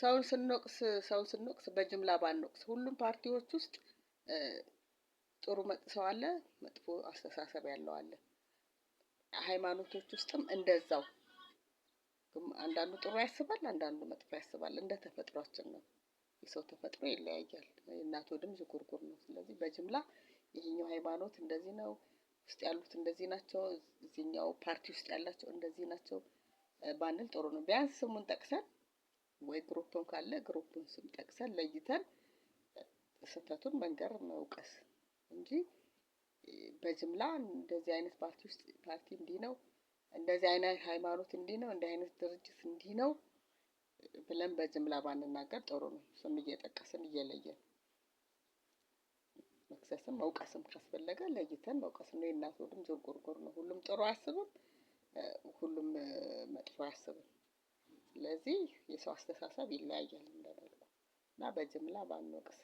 ሰውን ስንወቅስ በጅምላ ባንወቅስ፣ ሁሉም ፓርቲዎች ውስጥ ጥሩ ሰው አለ፣ መጥፎ አስተሳሰብ ያለው አለ። ሃይማኖቶች ውስጥም እንደዛው አንዳንዱ ጥሩ ያስባል፣ አንዳንዱ መጥፎ ያስባል። እንደ ተፈጥሯችን ነው። የሰው ተፈጥሮ ይለያያል። የእናት ሆድም ዝጉርጉር ነው። ስለዚህ በጅምላ ይሄኛው ሃይማኖት እንደዚህ ነው፣ ውስጥ ያሉት እንደዚህ ናቸው፣ እዚህኛው ፓርቲ ውስጥ ያላቸው እንደዚህ ናቸው ባንል ጥሩ ነው። ቢያንስ ስሙን ጠቅሰን ወይ group ን ካለ group ኡን ስም ጠቅሰን ለይተን ስህተቱን መንገር፣ መውቀስ እንጂ በጅምላ እንደዚህ አይነት ፓርቲ ውስጥ ፓርቲ እንዲህ ነው፣ እንደዚህ አይነት ሃይማኖት እንዲህ ነው፣ እንዲህ አይነት ድርጅት እንዲህ ነው ብለን በጅምላ ባንናገር ጥሩ ነው። ስም እየጠቀስን እየለየን መክሰስም መውቀስም ካስፈለገ ለይተን መውቀስ ነው። የእናት ሆድም ዥንጉርጉር ነው። ሁሉም ጥሩ አያስብም፣ ሁሉም መጥፎ አያስብም። ስለዚህ የሰው አስተሳሰብ ይለያያል እንደመልኩ እና በጅምላ ባንወቅስ።